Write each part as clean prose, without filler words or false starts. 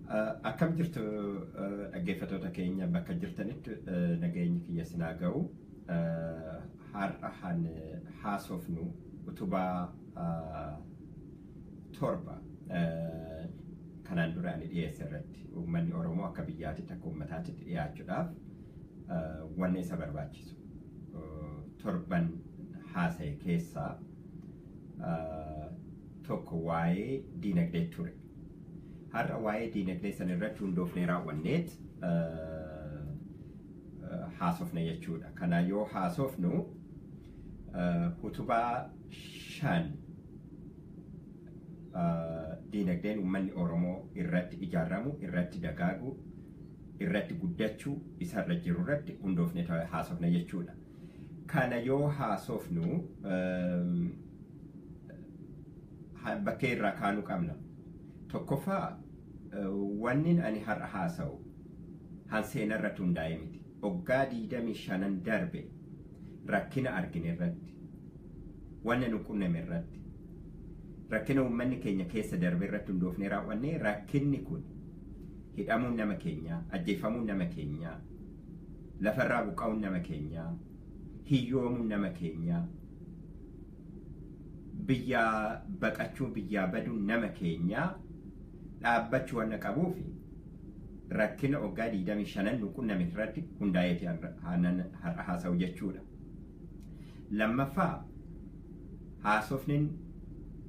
Akkam jirtu dhaggeeffattoota keenya bakka jirtanitti nageenyi kiyya sinaa ga'u. Har'a han haasofnu utubaa torba kanaan dura ani dhiyeesse irratti uummanni Oromoo akka biyyaatitti akka uummataatitti dhiyaachuudhaaf wanni isa barbaachisu torban haasa'e keessaa tokko waa'ee diinagdee ture. Har'a waa'ee diinagdee sana irratti hundoofnee raawwanneet haasofna jechuudha. Kana yoo haasofnu utubaa shan diinagdeen uummanni Oromoo irratti ijaaramu, irratti dagaagu, irratti guddachuu isarra jiru irratti hundoofnee haasofna jechuudha. Kana yoo haasofnu bakkee irraa kaanuu qabna. Tokkoffaa, wanni ani har'a haasa'u han seenarratti hundaa'e miti. Waggaa 25 darbe rakkina argine irratti, wanna nu qunname irratti, rakkina uummanni keenya keessa darbe irratti hundoofnee raawwannee rakkinni kun hidhamuun nama keenyaa, ajjeefamuun nama keenyaa, lafarraa buqqa'uun nama keenyaa, hiyyoomuun nama keenyaa, biyyaa baqachuu biyyaa baduun nama keenyaa dhaabbachuu wanna qabuufi rakkina waggaa 25 nu qunname irratti hundaa'eeti har'a haasa'u jechuudha. Lammaffaa, haasofnin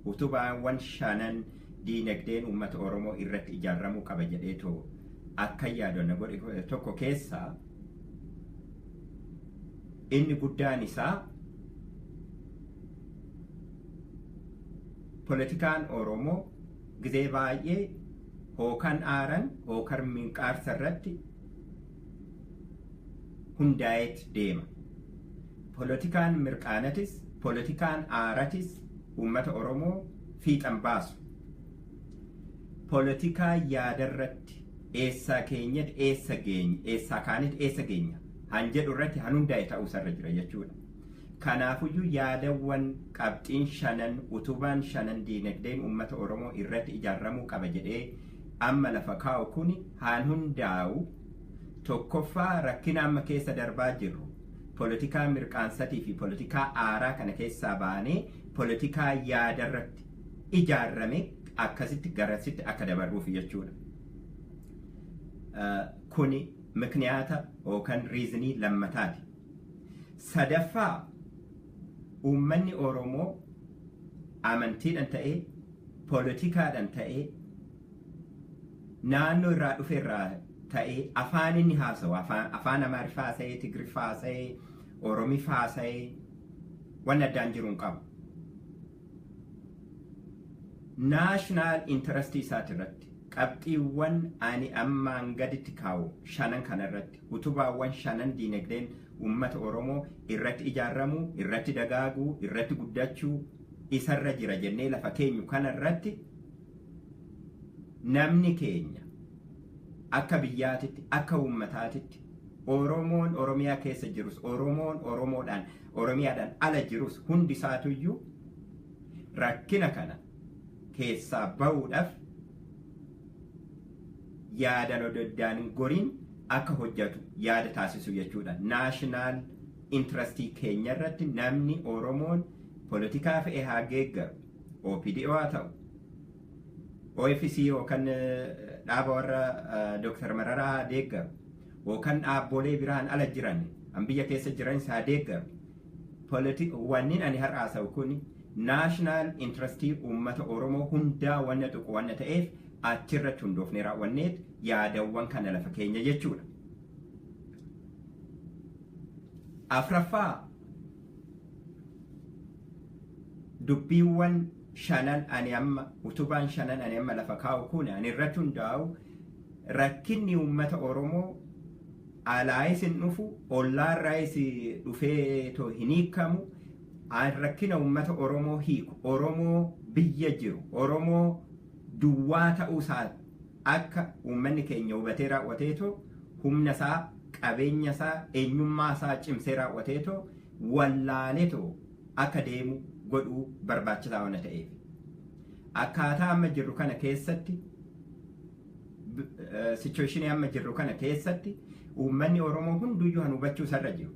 utubaawwan shanan diinagdeen uummata Oromoo irratti ijaaramuu qaba jedheetoo akka yaadonna godhe tokko keessaa inni guddaan isaa politikaan Oromoo gizee baay'ee hookan aaran hookan minqaarsa irratti hundaa'eet deema. Politikaan mirqaanatis politikaan aaratis uummata Oromoo fiixan baasu. Politikaa yaadarratti eessaa keenyatti eessa geenya, eessaa kaanitti eessa geenya han jedhu irratti han hundaa'e ta'uu isarra jira jechuudha. Kanaafuyyuu yaadawwan qabxiin shanan utubaan shanan diinagdeen uummata Oromoo irratti ijaaramuu qaba jedhee amma lafa kaa'u kuni haan hundaa'u tokkoffaa rakkina amma keessa darbaa jirru politikaa mirqaansatii fi politikaa aaraa kana keessaa baanee politikaa yaadarratti ijaarame akkasitti garasitti akka dabarruuf jechuudha. Kuni mikniyaata yookaan reasonii lammataati. Sadaffaa, uummanni Oromoo amantiidhaan ta'ee, poolitikaadhaan ta'ee, naannoo irraa dhufe irraa ta'ee, afaan inni haasa'u afaan Amaariffaa haasa'ee, Tigiriffaa haasa'ee, Oromiffaa haasa'ee wanni addaan jiru hin qabu. National interestii isaati irratti qabxiiwwan ani ammaan gaditti kaa'u shanan kana irratti utubaawwan shanan diinagdeen uummata Oromoo irratti ijaaramuu, irratti dagaaguu, irratti guddachuu isarra jira jennee lafa keenyu kana irratti namni keenya akka biyyaatitti, akka uummataatitti Oromoon Oromiyaa keessa jirus, Oromoon Oromoodhaan Oromiyaadhaan ala jirus hundi isaatuyyuu rakkina kana keessaa bahuudhaaf yaadan ododdaan goriin akka hojjetu yaada taasisu jechuudha. National interestii keenya irratti namni Oromoon poolitikaa fe'e haa geeggaru, OPDO haa ta'u, OFC yookaan dhaaba warra Dr. Mararaa haa deeggaru, yookaan dhaabbolee biraan ala jiran, an biyya keessa jiranis haa deeggaru. Wanni ani har'a haasa'u kun national interestii uummata Oromoo hundaa wanna tuqu wanna ta'eef achirratti hundoofnee raawwanneet yaadawwan kana lafa keenya jechuudha. Afraffaa, dubbiiwwan shanan ani amma utubaan shanan ani amma lafa kaa'u kun ani irratti hundaa'u rakkinni uummata Oromoo alaayis hin dhufu, ollaarraayis dhufee too hin hiikamu. Rakkina uummata Oromoo hiiku, Oromoo biyya jiru, Oromoo duwwaa ta'uusaa akka uummanni keenya hubatee raawwateetoo humna isaa, qabeenya isaa, eenyummaa isaa cimsee raawwateetoo wallaaleetoo akka deemu godhuu barbaachisaa waan ta'eef. Akkaataa amma jirru kana keessatti Situation amma jirru kana keessatti uummanni Oromoo hunduyyuu han hubachuu isarra jiru.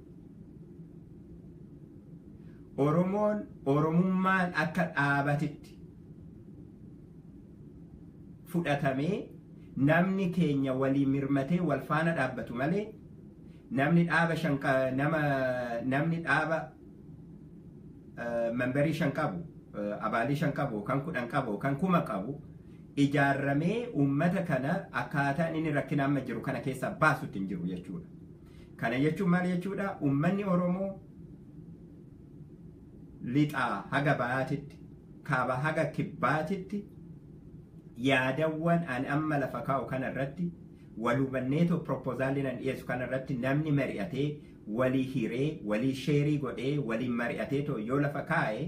Oromoon Oromummaan akka dhaabatitti fudhatamee namni keenya walii mirmatee wal faana dhaabbatu malee, namni dhaaba shan, nama namni dhaaba memberii 5 qabu, abaalii 5 qabu, kan 10 qabu, kan 1000 qabu ijaarramee uummata kana akkaataan inni rakkina amma jiru kana keessaa baasutti hin jiru jechuudha. Kana jechuun maal jechuudha? Uummanni Oromoo lixaa haga bahaatitti, kaaba haga kibbaatitti, yaadawwan ani amma lafa kaa'u kana irratti wal hubanneetoo, proposalii nan dhiyeessu kana irratti namni mari'atee, walii hiree, walii share godhee, waliin mari'ateetoo yoo lafa kaa'e,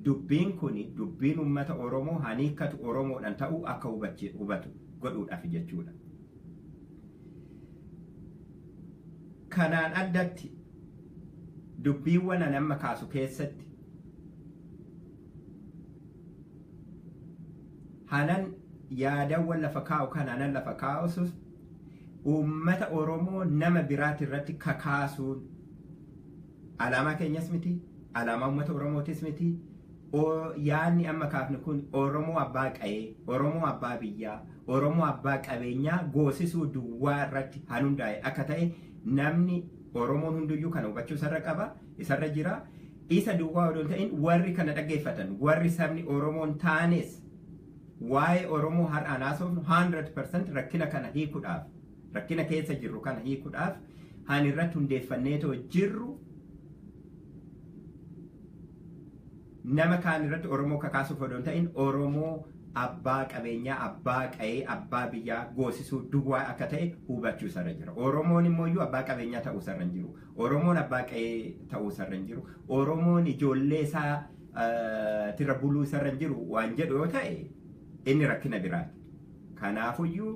dubbiin kun dubbiin uummata Oromoo haniikkatu Oromoodhaan ta'uu akka hubatu godhuudhaaf jechuudha. Kanaan addatti dubbiiwwan ani amma kaasu keessatti hanan yaadawwan lafa kaa'u kana hanan lafa kaa'usus uummata Oromoo nama biraati irratti kakaasuun alaamaa keenyas miti, alaamaa uummata Oromootis miti. Yaadni amma kaafne kun Oromoo abbaa qa'ee, Oromoo abbaa biyyaa, Oromoo abbaa qabeenyaa goosisuu duwwaa irratti han hundaa'e akka ta'e namni Oromoon hunduyyuu kana hubachuu isarra qaba, isarra jira. Isa duwwaa odoo hin ta'in, warri kana dhaggeeffatan, warri sabni Oromoon taanes, waa'ee Oromoo har'aan haasofnu 100% rakkina kana hiikuudhaaf, rakkina keessa jirru kana hiikuudhaaf han irratti hundeeffanneetoo jirru nama kaan irratti Oromoo kakaasuuf odoo hin ta'in Oromoo abbaa qabeenyaa, abbaa qa'ee, abbaa biyyaa goosisuu duwwaa akka ta'e hubachuu isarra jira. Oromoon immoo iyyuu abbaa qabeenyaa ta'uu isarra hin jiru. Oromoon abbaa qa'ee ta'uu isarra hin jiru. Oromoon ijoollee isaa tira buluu isarra hin jiru waan jedhu yoo ta'e, inni rakkina biraati. Kanaafuyyuu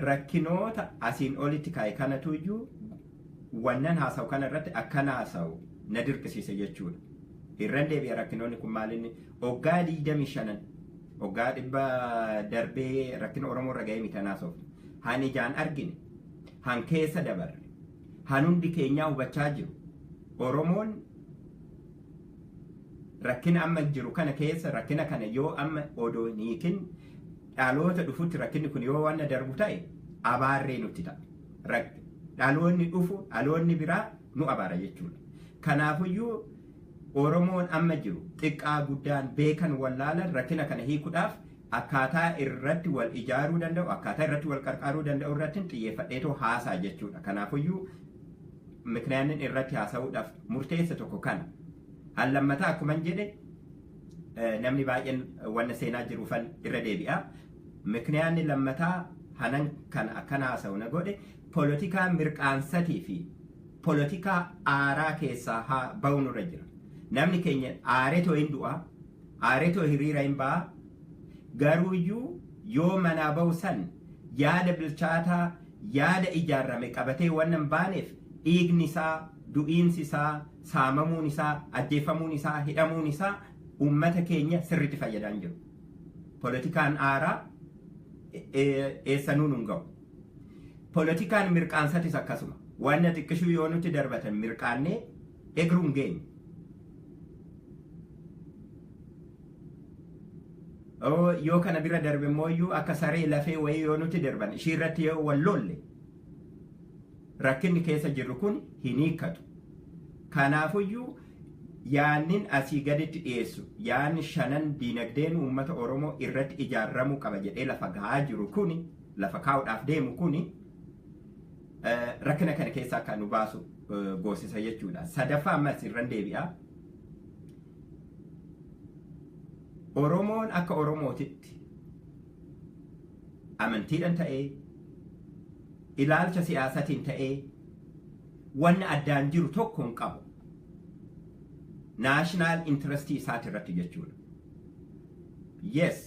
rakkinoota asiin olitti kaa'e kanatuyyuu wannan haasa'u kana irratti akkana haasa'u na dirqisiise jechuudha. Irran deebi'a, rakkinoonni kun maalinni waggaa 25n, waggaa 100 darbee rakkina Oromoo irra ga'ee miti haasofne. Han ijaan argine, han keessa dabarre, han hundi keenyaa hubachaa jiru. Oromoon rakkina amma jiru kana keessa, rakkina kana yoo amma odoo hin hiikin dhaloota dhufutti rakkinni kun yoo waan darbu ta'e, abaarree nutti ta'a. Dhaloonni dhufu, dhaloonni biraa nu abaara jechuudha. Kanaafuyyuu Oromoon amma jiru xiqqaa guddaan, beekan wallaalan, rakkina kana hiikuudhaaf akkaataa irratti wal ijaaruu danda'u, akkaataa irratti wal qarqaaruu danda'u irratti xiyyeeffadheetoo haasaa jechuudha. Kanaafuyyuu mikniyaanin irratti haasa'uudhaaf murteessa tokko kana. Lammataa, akkuma jedhe, namni baay'een wanna seenaa jiruufan irra deebi'a. Mikniyaanni lammataa hanan kan akkana haasa'u na godhe polotikaa mirqaansatii fi polotikaa aaraa keessaa haa ba'u nurra jira. Namni keenya aareetoo hin du'a, aareetoo hiriira hin ba'a, garuuyyuu yoo manaa ba'u san yaada bilchaataa, yaada ijaarame qabatee waan hin baaneef, dhiigni isaa, du'iinsi isaa, saamamuun isaa, ajjeefamuun isaa, hidhamuun isaa uummata keenya sirriitti fayyadaa hin jiru. Polotikaan aaraa eessanuu nun ga'u. Polotikaan mirqaansatis akkasuma. Wanna xiqqishuu yoo nutti darbatan mirqaannee egruu hin geenye. Yoo kana bira darbe immoo akka saree lafee wayii yoo nutti darban, ishii irratti yoo wal lolle, rakkinni keessa jirru kun hin hiikkatu. Kanaafuyyuu yaannin asii gaditti dhiyeessu, yaanni shanan diinagdeen uummata Oromoo irratti ijaarramuu qaba jedhee lafa gahaa jiru kuni, lafa kaa'uudhaaf deemu kuni, rakkina kana keessaa akka nu baasu goosisa jechuudha. Sadaffaa, ammas irran deebi'a. Oromoon akka Oromootitti amantiidhaan ta'ee, ilaalcha siyaasatiin ta'ee, wanna addaan jiru tokko hin qabu. National interestii isaati irratti jechuudha. Yes,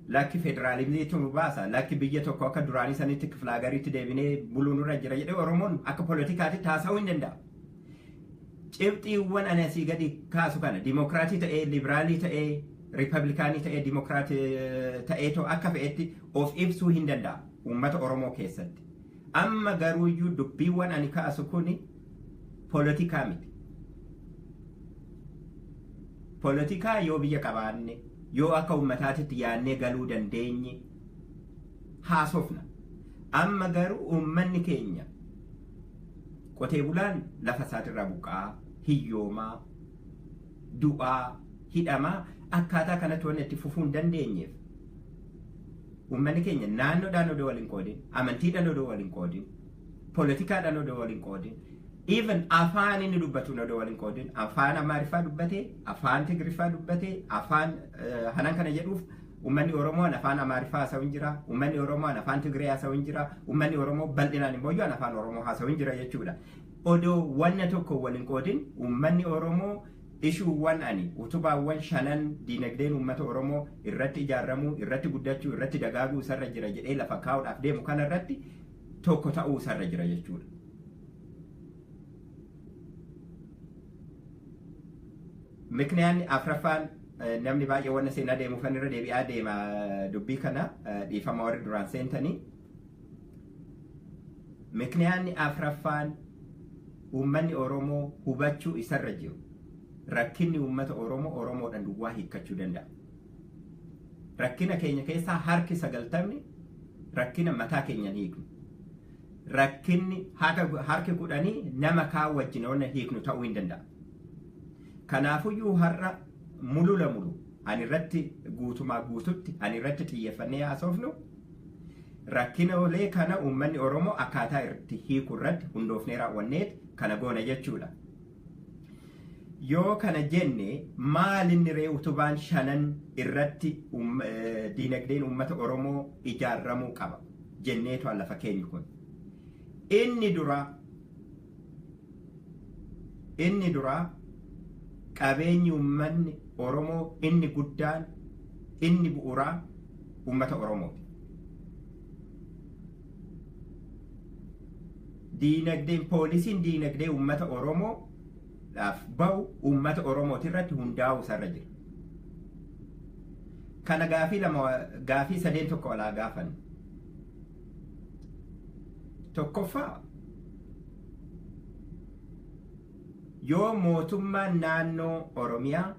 lakki federaalizimiitu nu baasa, lakki biyya tokko akka duraanii sanitti kifilaagariitti deebinee buluu nurra jira jedhee Oromoon akka poolitikaatti haasa'uu hin danda'a. Cibxiiwwan ani asii gadi kaasu kana, dimokiraatii ta'ee, liberalii ta'ee, Ripablikaanii ta'ee, Dimokiraat ta'ee akka fe'etti of ibsuu hin danda'a uummata Oromoo keessatti. Amma garuuyyuu dubbiiwwan ani kaasu kuni poolitikaa miti. Poolitikaa yoo biyya qabaanne, yoo akka uummataatitti yaannee galuu dandeenye haasofna. Amma garuu uummanni keenya qotee bulaan lafa isaatirraa buqqa'aa, hiyyoomaa, du'aa, hidhamaa, akkaataa kanatti wanni itti fufuu hin dandeenyeef uummanni keenya naannoodhaan odoo waliin qoodin, amantiidhaan odoo waliin qoodin, poolitikaadhaan odoo waliin qoodin, even afaan inni dubbatu odoo waliin qoodin, afaan Amaariffaa dubbatee, afaan Tigriffaa dubbatee, afaan hanan kana jedhuuf, uummanni Oromoo afaan Amaariffaa haasa'u hin jira, uummanni Oromoo afaan Tigree haasa'u hin jira, uummanni Oromoo bal'inaan immoo afaan Oromoo haasa'u hin jira jechuudha. Odoo wanna tokko waliin qoodin, uummanni Oromoo ishuuwwan ani utubaawwan shanan diinagdeen uummata Oromoo irratti ijaaramuu, irratti guddachuu, irratti dagaaguu isarra jira jedhee lafa kaa'uudhaaf deemu kana irratti tokko ta'uu isarra jira jechuudha. Mikniyaan afraffaan, namni baay'ee wanna seenaa deemuufan irra deebi'aa deema dubbii kana, dhiifama warri duraan seentanii. Mikniyaanni afraffaan uummanni Oromoo hubachuu isarra jiru, rakkinni uummata Oromoo Oromoodhaan duwwaa hiikkachuu danda'a. Rakkina keenya keessaa harki 90ni rakkina mataa keenyaan hiiknu. Rakkinni harki 10 nama kaan wajjin wanna hiiknu ta'uu hin danda'a. Kanaafuyyuu har'a mulu lamulu ani irratti guutumaa guututti ani irratti xiyyeeffannee haasofnu, rakkinoolee kana uummanni Oromoo akkaataa itti hiiku irratti hundoofnee raawwanneet kana goona jechuudha. Yoo kana jenne, maalinni ree utubaan shanan irratti diinagdeen uummata Oromoo ijaaramuu qaba jenneetu lafa keenyu kun? Inni dura qabeenyi uummanni Oromoo inni guddaan, inni bu'uuraa uummata Oromooti. Diinagdeen, poolisiin diinagdee uummata Oromoo dhaaf bahu uummata Oromooti irratti hundaa'uu isarra jira. Kana gaafii lama, gaafii sadeen tokko alaa gaafannu. Tokkoffaa, yoo mootummaan naannoo Oromiyaa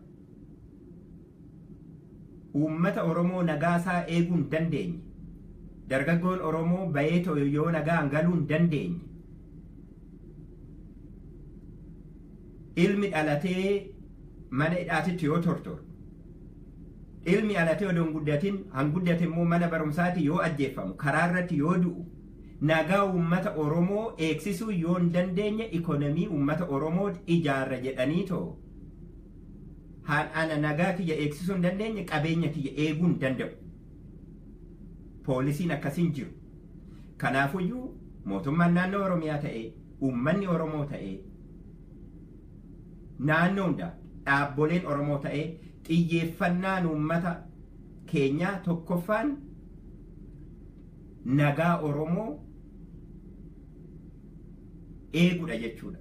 uummata Oromoo nagaasaa eeguu hin dandeenye, dargaggoon Oromoo bahee yoo nagaan galuu hin dandeenye, ilmi dhalatee mana hidhaatitti yoo tortoru, ilmi dhalatee odoo hin guddatin, han guddate immoo mana barumsaatti yoo ajjeefamu, karaa irratti yoo du'u, nagaa uummata Oromoo eegsisuu yoo hin dandeenye, ikonomii uummata Oromoo ijaarra jedhanii too haan ana nagaa kiyya eegsisuu hin dandeenye, qabeenya kiyya eeguu hin danda'u. Poolisiin akkasiin jiru. Kanaafuyyuu mootummaan naannoo Oromiyaa ta'ee, uummanni Oromoo ta'ee, naannoo hunda dhaabboleen Oromoo ta'ee, xiyyeeffannaan uummata keenyaa tokkoffaan nagaa Oromoo eeguudha jechuudha.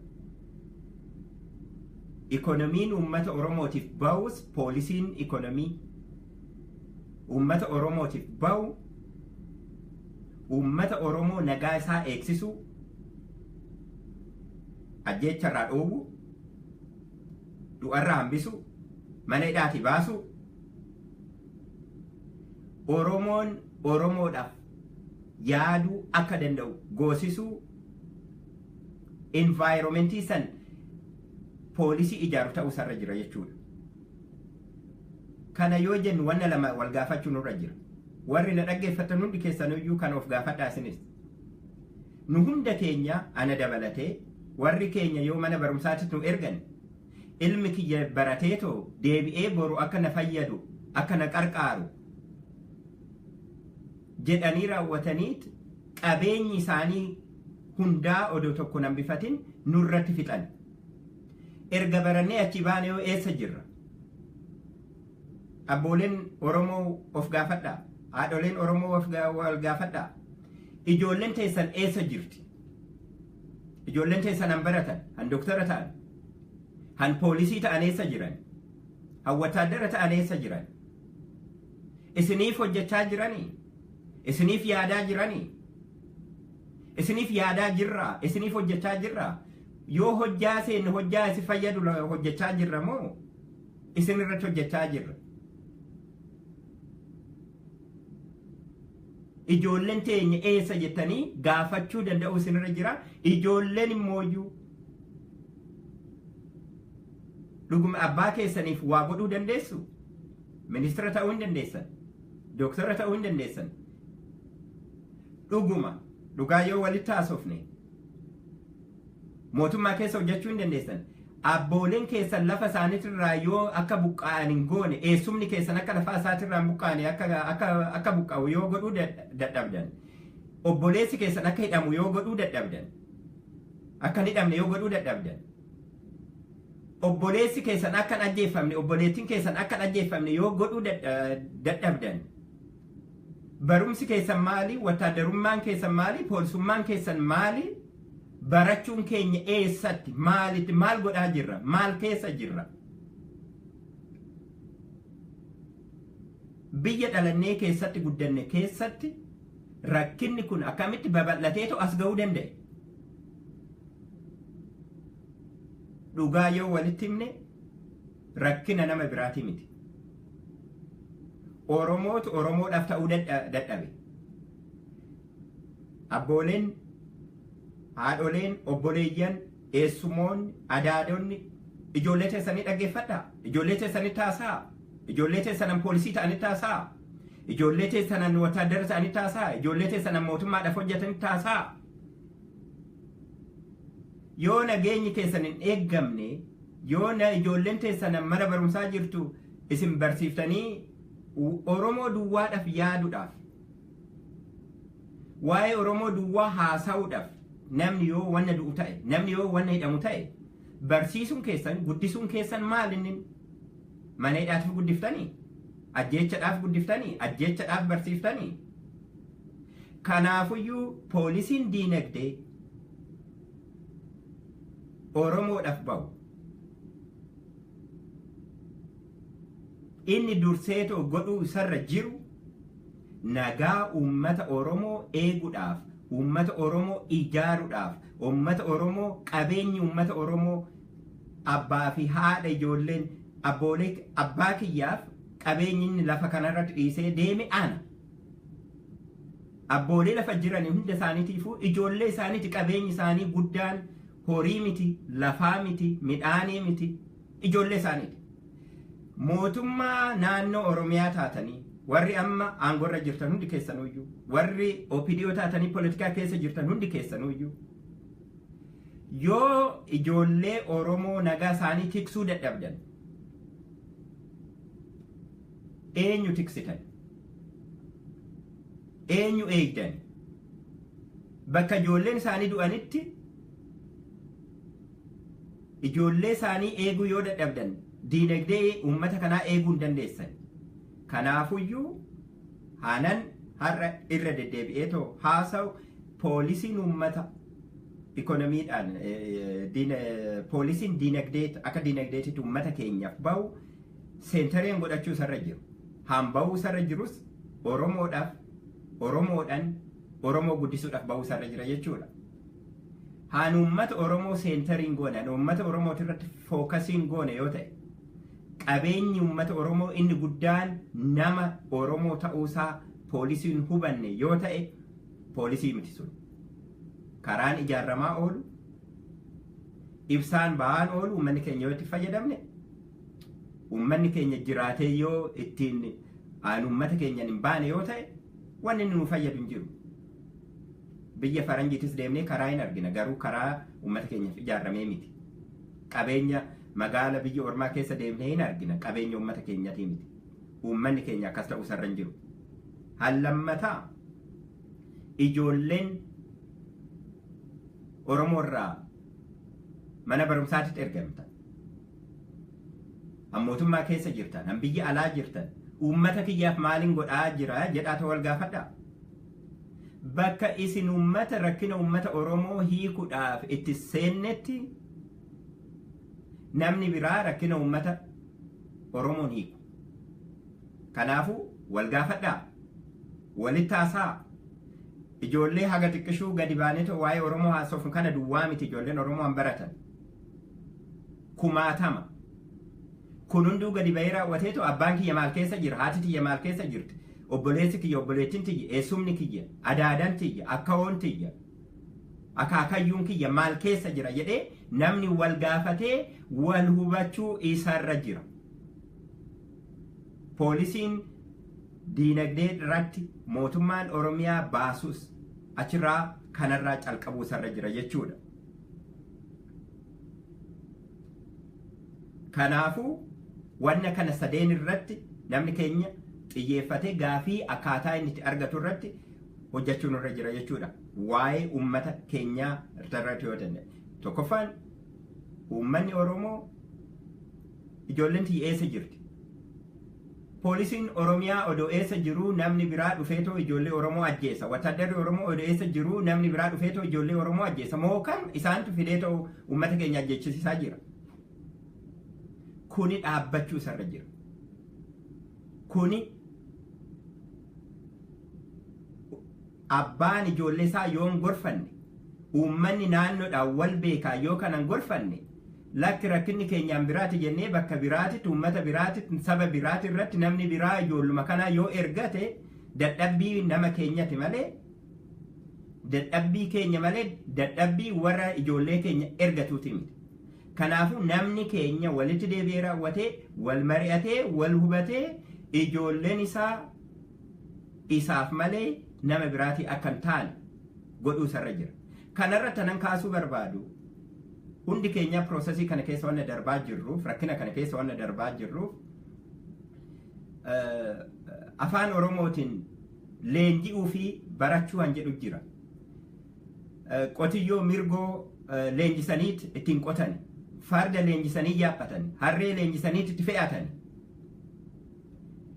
Ikonomiin uummata Oromootiif ba'us, poolisiin ikonomii uummata Oromootiif ba'u uummata Oromoo nagaa isaa eegsisuu, ajjeecharraa dhoowwu, du'arraa hambisuu, mana hidhaatii baasuu, Oromoon Oromoodhaaf yaaduu akka danda'u goosisuu, environmentii san poolisii ijaaru ta'uu isarra jira jechuudha. Kana yoo jennu, wanna lama wal gaafachuu nurra jira. Warri na dhaggeeffatan hundi keessaniyyuu kana of gaafadhaa isinis. Nu hunda keenya, ana dabalatee, warri keenya yoo mana barumsaatti nu ergan, ilmi kiyya barateetoo deebi'ee boru akka na fayyadu, akka na qarqaaru jedhanii raawwataniit qabeenyi isaanii hundaa odoo tokko nambifatin nurratti fixan. Erga barannee achi baane yoo eessa jirra? Abbooleen Oromoo of gaafadhaa. Haadholeen Oromoo of wal gaafadhaa. Ijoolleen teessan eessa jirti? Ijoolleen teessan han baratan, han doktara ta'an, han poolisii ta'an eessa jiran? Han wataadara ta'an eessa jiran? Isiniif hojjechaa jiranii? Isiniif yaadaa jiranii? Isiniif yaadaa jirraa? Isiniif hojjechaa jirraa? Yoo hojjaa seenne, hojjaa isin fayyadu hojjechaa jirra moo isin irratti hojjechaa jirra? Ijoolleen teenya eessa jettanii gaafachuu danda'u isinirra jira. Ijoolleen immooyyuu dhuguma abbaa keessaniif waa godhuu dandeessu? Ministeera ta'uu hin dandeessan. Dooktara ta'uu hin dandeessan. Dhuguma dhugaa yoo walitti haasofne, mootummaa keessa hojjechuu hin dandeessan. Abbooleen keessan lafa isaaniitirraa yoo akka buqqa'an hin goone, eessumni keessan akka lafa isaatirraa hin buqqa'ane akka buqqa'u yoo godhuu dadhabdan, obboleessi keessan akka hidhamu yoo godhuu dadhabdan, akka hin hidhamne yoo godhuu dadhabdan, obboleessi keessan akka hin ajjeeffamne, obboleettiin keessan akka hin ajjeeffamne yoo godhuu dadhabdan, barumsi keessan maali? Wattaadarummaan keessan maali? Poolisummaan keessan maali? Barachuun keenya eessatti, maalitti, maal godhaa jirra, maal keessa jirra? Biyya dhalannee keessatti guddanne keessatti rakkinni kun akkamitti babal'ateetu as ga'uu danda'e? Dhugaa yoo walitti himne, rakkina nama biraatii miti. Oromootu Oromoodhaaf ta'uu dadhabe. Abbooleen, haadholeen, obboleeyyan, eessumoonni, adaadonni, ijoollee teessanii dhaggeeffadhaa. Ijoollee teessanii taasaa. Ijoollee teessanan poolisii ta'anii taasaa. Ijoollee teessanan wataadara ta'anii taasaa. Ijoollee teessanan mootummaadhaaf hojjetanii taasaa. Yoo nageenyi keessan hin eeggamne, yoo na ijoolleen teessanan mana barumsaa jirtu isin barsiiftanii Oromoo duwwaadhaaf yaaduudhaaf, waa'ee Oromoo duwwaa haasa'uudhaaf, namni yoo wanna du'u ta'e, namni yoo wanna hidhamu ta'e, barsiisuun keessan, guddisuun keessan maal inni? Mana hidhaatiif guddiftanii? Ajjeechadhaaf guddiftanii? Ajjeechadhaaf barsiiftanii? Kanaafuyyuu poolisiin diinagdee Oromoodhaaf ba'u inni durseetoo godhuu isarra jiru nagaa uummata Oromoo eeguudhaaf, uummata Oromoo ijaaruudhaaf, uummata Oromoo, qabeenyi uummata Oromoo, abbaa fi haadha, ijoolleen, abboolee, abbaa kiyyaaf qabeenyi inni lafa kanarratti dhiisee deeme ana. Abboolee lafa jiran hunda isaaniitiifuu ijoollee isaaniiti qabeenyi isaanii guddaan, horii miti, lafaa miti, midhaanii miti, ijoollee isaaniiti. Mootummaa naannoo Oromiyaa taatanii warri amma aangorra jirtan hundi keessanuyyuu, warri OPDO taatanii poolitikaa keessa jirtan hundi keessanuyyuu, yoo ijoollee Oromoo nagaa isaanii tiksuu dadhabdan, eenyu tiksitan? Eenyu eegdan? Bakka ijoolleen isaanii du'anitti ijoollee isaanii eeguu yoo dadhabdan, diinagdee uummata kanaa eeguu hin dandeessan. Kanaafuyyuu haanan har'a irra deddeebi'eetoo haasa'u, poolisiin uummata ikonomiidhaan, poolisiin diinagdee akka diinagdeetitti uummata keenyaaf bahu centeriin godhachuu isarra jiru. Haan bahuu isarra jirus Oromoodhaaf, Oromoodhaan Oromoo guddisuudhaaf bahuu isarra jira jechuudha. Haan uummata Oromoo centeriin goone, haan uummata Oromooti irratti focusiin goone yoo ta'e, qabeenyi uummata Oromoo inni guddaan nama Oromoo ta'uusaa poolisiin hubanne yoo ta'e, poolisii miti sun. Karaan ijaaramaa oolu, ibsaan ba'aan oolu, uummanni keenya yoo itti fayyadamne, uummanni keenya jiraatee yoo ittiin aan uummata keenyaan hin baane yoo ta'e, wanni inni nu fayyadu hin jiru. Biyya faranjiitis deemnee karaa hin argina, garuu karaa uummata keenyaaf ijaaramee miti. Qabeenya magaala biyya ormaa keessa deemnee hin argina, qabeenya uummata keenyatii miti. Uummanni keenya akkas ta'uu sarra hin jiru. Hallammataa ijoolleen Oromoo irraa mana barumsaatitti ergamtan, an mootummaa keessa jirtan, an biyya alaa jirtan, uummata kiyyaaf maaliin godhaa jira jedhaa ta'uu wal gaafadhaa. Bakka isin uummata, rakkina uummata Oromoo hiikuudhaaf itti seennetti, namni biraa rakkina uummata Oromoon hiiku. Kanaafuu Wal gaafadhaa. Walitti haasaa. Ijoollee haga xiqqishuu gadi baaneetoo waa'ee Oromoo haasofnu kana duwwaa miti ijoolleen Oromoo han baratan. Kumaatama. Kun hunduu gadi bahee raawwateetu abbaan kiyya maal keessa jira, haati tiyya maal keessa jirti, obboleessi kiyya, obboleettiin tiyya, eessumni kiyya, adaadan tiyya, akkawoon tiyya, akaakayyuun kiyya maal keessa jira jedhee namni wal gaafatee wal hubachuu isarra jira. Poolisiin diinagdee irratti mootummaan Oromiyaa baasus achirraa kanarraa calqabuu isarra jira jechuudha. Kanaafuu wanna kana sadeen irratti namni keenya xiyyeeffatee gaafii akkaataa inni itti argatu irratti hojjechuun irra jira jechuudha. Waa'ee uummata keenyaa irratti yoo ta'e. Tokkoffaan, uummanni Oromoo, ijoolleen tiyya eessa jirti? Poolisiin Oromiyaa odoo eessa jiruu namni biraa dhufeetoo ijoollee Oromoo ajjeesa. Wattaaddarri Oromoo odoo eessa jiruu namni biraa dhufeetoo ijoollee Oromoo ajjeesa. Moo kan isaantu fideetoo uummata keenya ajjeechisiisaa jira? Kuni dhaabbachuu isarra jira. Kuni abbaan ijoollee isaa yoo hin gorfanne, uummanni naannoodhaan wal beekaa yoo kanan gorfanne, lakki, rakkinni keenyaan biraati jennee bakka biraatitti, uummata biraatitti, saba biraati irratti namni biraa ijoolluma kanaa yoo ergate, dadhabbii nama keenyati malee, dadhabbii keenya malee, dadhabbii warra ijoollee keenya ergatuuti miti. Kanaafuu namni keenya walitti deebi'ee raawwatee, wal mari'atee, wal hubatee, ijoolleen isaa isaaf malee nama biraatii akka hin taane godhuu isarra jira. Kanarra tanan kaasuu barbaadu, hundi keenya processii kana keessa wanna darbaa jirruuf, rakkina kana keessa wanna darbaa jirruuf, afaan Oromootiin leenji'uu fi barachuu han jedhu jira. Qotiyyoo mirgoo leenjisaniit ittiin qotan, farda leenjisanii yaabbatan, harree leenjisaniit itti fe'atan.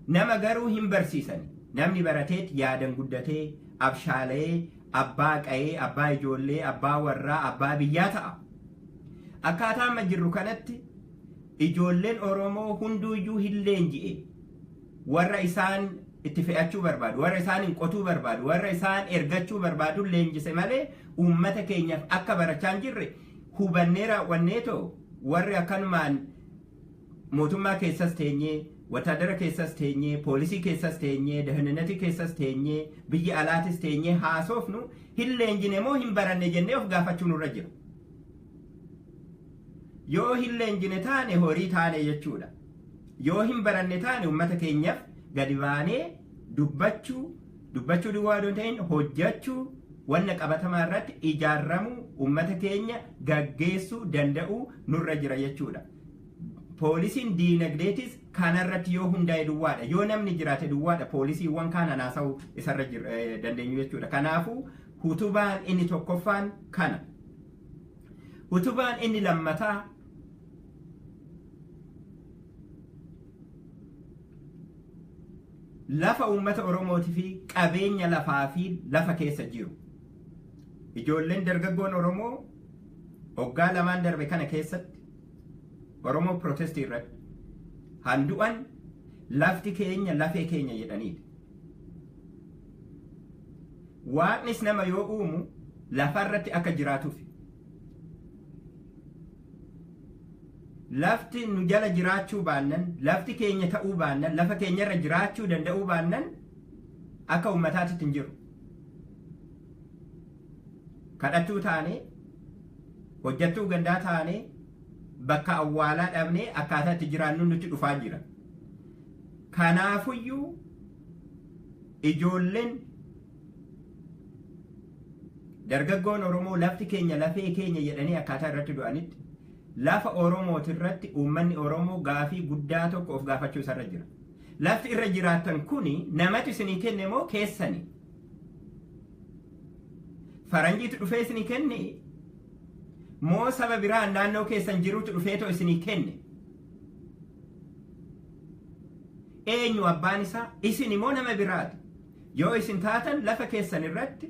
Nama garuu hin barsiisan. Namni barateet yaadan guddatee, abshaalee, abbaa qa'ee, abbaa ijoollee, abbaa warraa, abbaa biyyaa ta'a. Akkaataa amma jirru kanatti ijoolleen Oromoo hunduuyyuu hin leenji'e. Warra isaan itti fe'achuu barbaadu, warra isaan hin qotuu barbaadu, warra isaan ergachuu barbaadu leenjise malee uummata keenyaaf akka barachaa hin jirre hubannee raawwanneetoo, warri akkanumaan mootummaa keessas teenyee, wataadara keessas teenyee, poolisii keessas teenyee, dahaninatii keessas teenyee, biyya alaatis teenyee haasofnu, hin leenjine moo hin baranne jennee of gaafachuu nurra jira. Yoo hin leenjine taane, horii taane jechuudha. Yoo hin baranne taane, uummata keenyaaf gadi baanee dubbachuu, dubbachuu duwwaa odoo hin ta'in hojjechuu, wanna qabatamaa irratti ijaarramuu, uummata keenya gaggeessuu danda'uu nurra jira jechuudha. Poolisiin diinagdeetis kanarratti yoo hundaa'e duwwaadha. Yoo namni jiraate duwwaadha poolisiiwwan kaan haasa'uu isarra dandeenyu jechuudha. Kanaafuu hutubaan inni tokkoffaan kana. Hutubaan inni lammataa lafa uummata Oromootii fi qabeenya lafaa fi lafa keessa jiru. Ijoolleen dargaggoon Oromoo waggaa 2n darbe kana keessatti Oromoo protestii irratti handu'an lafti keenya lafee keenya jedhaniidha. Waaqnis nama yoo uumu lafarratti akka jiraatuuf. Lafti nu jala jiraachuu baannan, lafti keenya ta'uu baannan, lafa keenyarra jiraachuu danda'uu baannan, akka uummataatitti hin jiru. Kadhattuu taanee, hojjettuu gandaa taanee, bakka awwaalaa dhabnee akkaataa itti jiraannu nutti dhufaa jira. Kanaafuyyuu ijoolleen dargaggoon Oromoo lafti keenya lafee keenya jedhanii akkaataa irratti du'anitti, lafa Oromooti irratti uummanni Oromoo gaafii guddaa tokko of gaafachuu isarra jira. Lafti irra jiraattan kuni namatu isinii kenne moo keessani? Faranjiitu dhufee isinii kenne moo saba biraa naannoo keessan jirutu dhufeetoo isinii kenne? Eenyu abbaan isaa? Isin immoo nama biraati? Yoo isin taatan, lafa keessan irratti